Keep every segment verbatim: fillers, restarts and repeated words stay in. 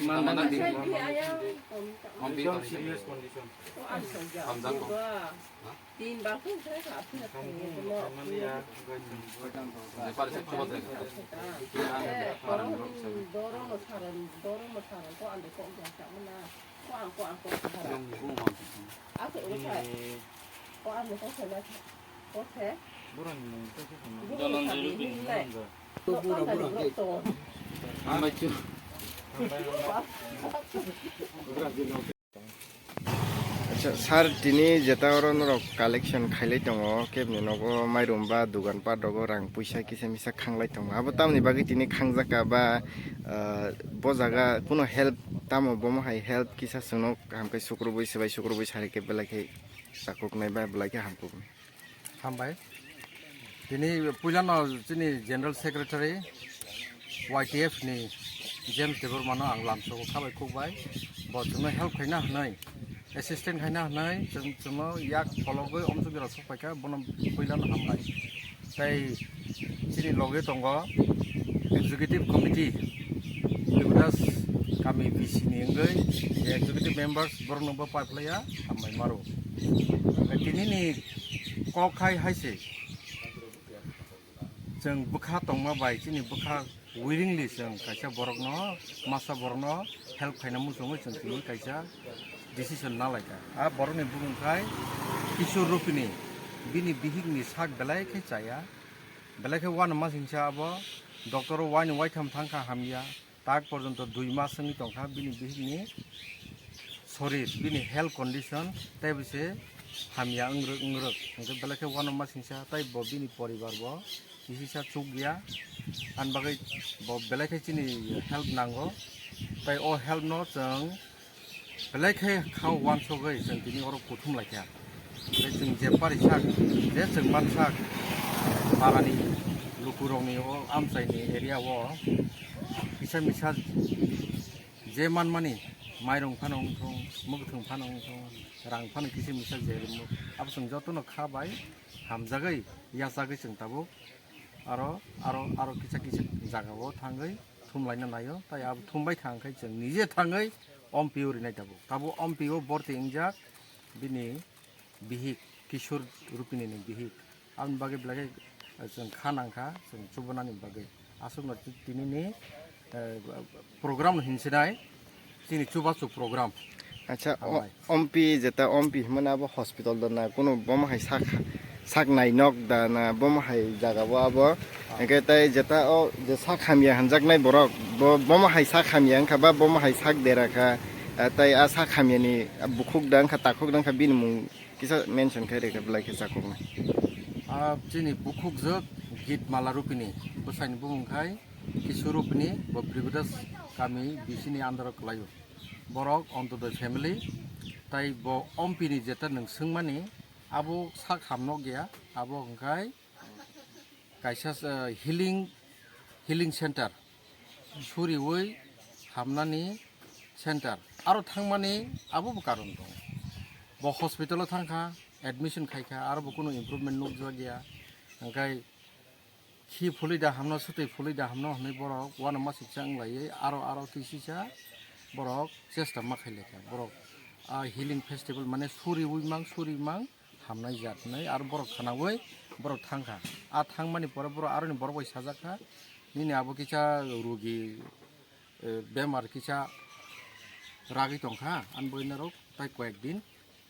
Mandang di. Ekdom serious condition. Hamjak ko. Tin bangkun khe ka phina thangni. Doro mo saron, doro mo saron ko ande ko ja ka mana. Ko ang ko ang ko. Ako utai. Ko ang ko sa na. Ko se. Borok ni mung tei se song. Dhananjay Rupini. Bura bura. Hambai chu. Acha, sir, tini jeta oro norok collection khailai tongo, kebni nogo mairum ba, dugan pat rogo rang puisa kisa misa khanglai tongo. Abo tamni bagwi tini khangjaka ba, ah, bo jaga kuno help tamo, bomo hai help kisa chwngno kaham khe sukrubui swbai sukrubui sari khe belai khe chakuknai ba belai khe hamkuknai. Hambai. Tini puilano chini General Secretary Y T F ni James Debbarma no ang lamsogo khabai khukbai. Bo chwngno help khaina hwnwi, assistant khaina hwnwi chwng, chwngno yak phologwi omsugwi rok sokpaikha, bono puilano hambai. Tei chini loge tongo Executive Committee, Debadas kami B C ni wngwi, je executive members borokno bo pai phlaiya, hambai maro. Tini ni kok hai hai se chwng bwkha tongma bai chini bwkha willingly chwng kaisa borokno, masa borokno help khaina muchungwi chwng tini kaisa decision na lai kha. A borokni bumung khai Kishore Rupini, bini bihikni sak belai khe chaya, belai khe uanama singsa abo, doctor o uaini uaitham thang kha hamya. Tak porjonto dui mas wngwi tongkha bini bihikni sorir, bini health condition tei bo se hamya wngrwk wngrwk. Hwnkhe belai khe uanama singsa tei bo bini poribar bo kisisa chukya. Ani bagwi bo belai khe chini help nango. Tei o help no chwng belai khe kha uansugwi chwng tini oro kuthum lai kha. Tei chwng je pari sak, je chwng man sak, parani lukurokni o amchaini area o kisa misa je manmani mairung phano wng thung, mwkhwthwng phano wng thung, rang phano kisa misa je rwmwk, abo chwng jotono kha bai hamjagwi yachagwi chwng tabuk aro, aro, aro kisa kisa jagao thangwi thumlaina naio. Tai abo thumbai thang khe chwng nije thangwi ompi o rinai tabuk. Tabuk ompi o borti wngjak bini bihik, Kishore Rupini ni bihik. Aboni bagwi belai khe, eh, chwng kha nang kha, chwng chubunani bagwi. Aswkno ti-, tini ni, eh, program no hinsinai chini chubachu program. Acha, o, hambai. Ompi jeta ompi hwnmani abo hospital da na, kuno bomo hai sak, sak nai nok da na, bomo hai jaga bo abo. Ah. Hwnkhe tai jeta o je sak hamya hwnjaknai borok, bo, bomo hai sak hamya wngkha ba bomo hai sak dera kha, ah, tai a sak hamya ni bukhuk da wngkha, takhuk da wngkha, bini mung kisa mention khai rwkha belai khe chakuknai. Ah, chini bukhukjwk Gitmala Rupini, bwsaini bumung khai Kishore Rupini, bo Brigodas kami B C ni under o kwlaio. Borok Antodoy family, tai bo ompi ni jeta nwng swngmani, abo sak ham nok ya, abo hwnkhe kaisa, eh, healing, healing center, suriui hamnani center, aro thangmani abo bo karon tongo. Bo hospital o thangkha, admission khaikha, aro bo kunu improvement nukjakya, hwnkhe khi phulwi da hamno, swtwi phulwi da hamno hwnwi borok uanama siksa wnglaiwi aro, aro kisisa borok chesta ma khailaikha. Borok a healing festival mane suriui mang, suriui mang, hamnai jat hinwi aro borok khwnaui borok thangkha. A thangmani pore borok aroni borok bai sajakha, "Nini abo kisa rugi, eh, bemar kisa ragwi tongkha, ani bagwi norok tai koyek din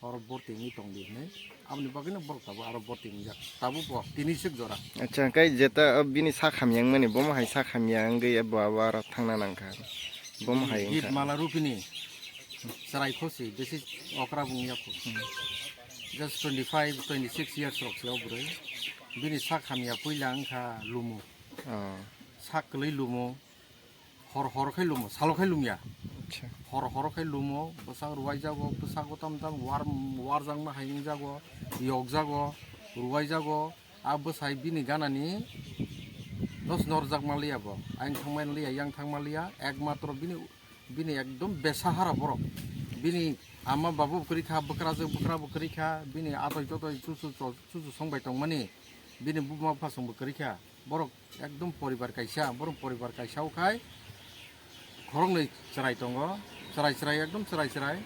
oro borti wngwi tongdi," hinwi. Aboni bagwino borok tabuk aro borti wngjak. Tabuk bo tini swk jora. Acha, hwnkhe jeta, o, bini sak hamya wngmani, bomo hai sak hamya wngwi bo abo aro thangna nangkha. Bomo hai wngkha. Gitmala Rupini chwrai khosi, besi okra bung yakho. Hmm. Just twenty five, twenty six years rok se o bwrwi. Bini sak hamya puila wngkha lumo. Oh. Sak kwlwi lumo. Hor hor khai lumo, salo khai lumya. Acha. Hor hor khai lumo, bwsak ruwai jago, bwsago tam tam war, warjakma hai wngjago, yokjago, ruwai jago. A bwsai bini ganani dos norjak manliya bo. Ayang thangmani liya, yang thangmani liya, ekmatro bini, bini ekdom besahara borok. Bini ama babu kwrwi kha, bwkrajwk bwkra bo kwrwi kha, bini atoi totoi chuchu cho-, chuchu songbai tongmani, bini buma bupha songbo kwrwi kha. Borok ekdom poribar kaisa, borok poribar kaisa o khai Khoroknwi chwrai tongo, chwrai chwrai, ekdom chwrai chwrai.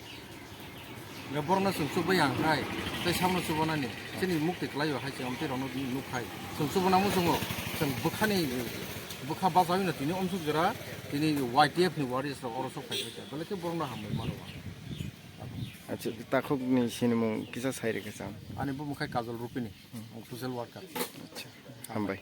Borokno chwng chubui ang khai, tei samno chubonani chini mukti kwlaio hai se amtwi rokno nuk khai. Chwng chubona muchungo, chwng bwkhani, bwkha bachawino tini omsuk jora, tini Y T F ni warriors rok oro sok phai kha, belai khe borokno hambai mano. Acha, takhukni sinimung kisa sai rwkha chang. Ani bumung khai Kajol Rupini, social worker. Acha, hambai.